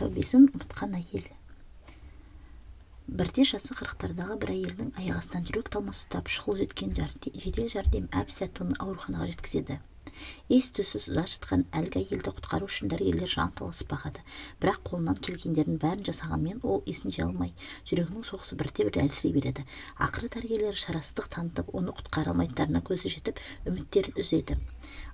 Тәубесін ұмытқан әйел. Бірде жасы 40-тардағы бір әйелдің аяқ астынан жүрек талмасы ұстап, шұғыл жеткен жедел жәрдем әп-сәтте оны ауруханаға жеткізеді. Ес-түссіз ұзақ жатқан әлгі әйелді құтқару үшін дәрігерлер жан таласып бағады. Бірақ қолынан келгендердің бәрін жасағанымен, ол есін жия алмай, жүрегінің соғысы бірте-бірте әлсірей береді. Ақыры дәрігерлер шарасыздық танытып, оны құтқара алмайтындарына көзі жетіп, үміттерін үзеді.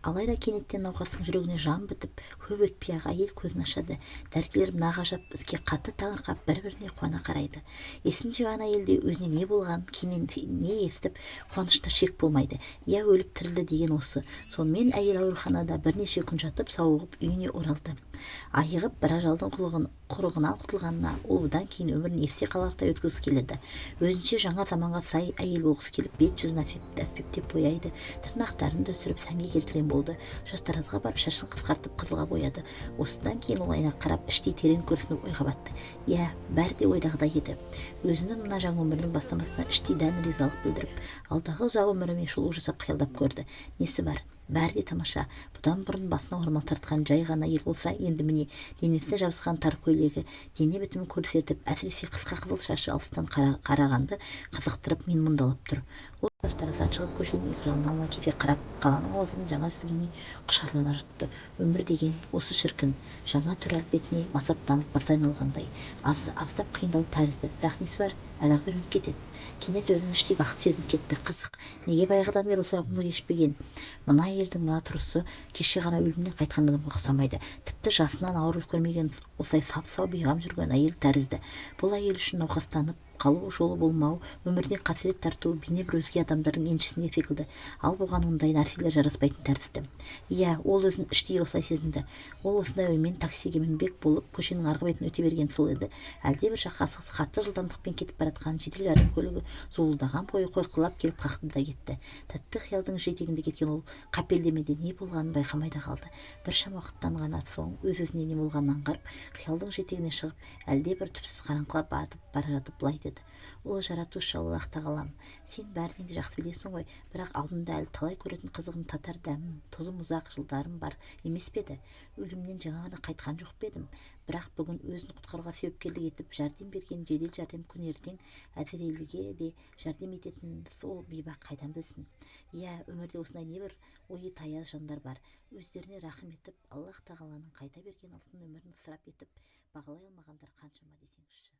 Алайда кенеттен науқастың жүрегіне жан бітіп, көп өтпей-ақ әйел көзін ашады. Дәрігерлер мына ғажап іске қатты таңырқап, бір-біріне қуана қарайды. Есін жиған әйелде өзіне не болғанын кейіннен не естіп, қуанышта шек болмайды. Иә, өліп тірілді деген осы. Сонымен әйел ауруханада бірнеше күн жатып, сауығып, үйіне оралды. Айығып, бір ажалдың құрығынан құтылғанына ол бұдан кейін өмірін есте қаларлықтай өткізгісі келеді. Өзінше жаңа заманға сай әйел болғысы келіп, бет жүзін әспеттеп бояйды, тырнақтарын да сүріп, сәнге келтірген болды. Шаштаразға барып, шашын қысқартып, қызылға бояды. Осыдан кейін ол айнаға қарап, іштей терең күрсініп, ойға батты. Иә, бәрі де ойдағыдай еді. Өзінің мына жаңа өмірінің бастамасына іштей дән ризалық білдіріп, алдағы ұзақ өміріме шолу жасап, қиялдап көрді. Несі бар, бәрі де тамаша. Бұдан бұрын басына орамал тартқан жай ғана әйел болса, енді міне, денесіне жабысқан тар көйлегі дене бітімін көрсетіп, әсіресе қысқа қызыл шашы алыстан қарағанды қызықтырып, менмұндалап тұр. Ол шаштараздан шығып, көшенің екі жағына алма кезек қарап, қаланың ауасын жаңа сезгендей құшарлана жұтты. Өмір деген осы шіркін, жаңа түр әлпетіне масаттанып бас айналғандай. Аздап қиындау тәрізді, бірақ несі бар, әлі-ақ үйреніп кетеді. Кенет өзін іштей бақытты сезініп кетті. Қызық, неге баяғыдан бері осылай ғұмыр кешпеген? Мына әйелдің мына тұрысы кеше ғана өлімнен қайтқан адамға ұқсамайды. Тіпті жасынан ауру көрмеген, осылай сап-сау, бейғам жүрген әйел тәрізді. Бұл әйел үшін науқастанып қалу, жолы болмау, өмірден қасірет тарту бейне бір өзге адамдардың еншісінде секілді. Ал бұған ондай нәрселер жараспайтын тәрізді. Иә, ол өзін іштей осылай сезінді. Ол осындай оймен таксиге мінбек болып, көшенің арғы бетін өте берген сол еді, әлдебір жаққа асығыс, қатты жылдамдықпен кетіп бара жатқан жедел жәрдем көлігі зуылдаған бойы қойқылап келіп қақты да кетті. Тәтті қиялдың жетегінде кеткен ол қапелімде не болғанын байқамай да қалды. Біршама уақыттан ғана соң өз-өзіне не болғанын аңғарып, қиялдың жетегінен шығып, әлдебір түпсіз қараңғыға батып бара жатып былай деді: «Ұлы Жаратушы Аллах Тағалам, сен бәрінен де жақсы білесің ғой. Бірақ алдымда әлі талай көретін қызығым, татар дәмім, тұзым ұзақ жылдарым бар емес пе еді? Өлімнен жаңа ғана қайтқан жоқ па едім? Бірақ бүгін өзін құтқаруға себепкерлік етіп, жәрдем берген жедел жәрдем күні ертең Әзірейілге де жәрдем ететінін сол бейбақ қайдан білсін? Иә, өмірде осындай небір ойы таяз жандар бар. Өздеріне рахым етіп, Аллах Тағаланың қайта берген алтын өмірін ысырап етіп, бағалай алмағандар қаншама десеңізші».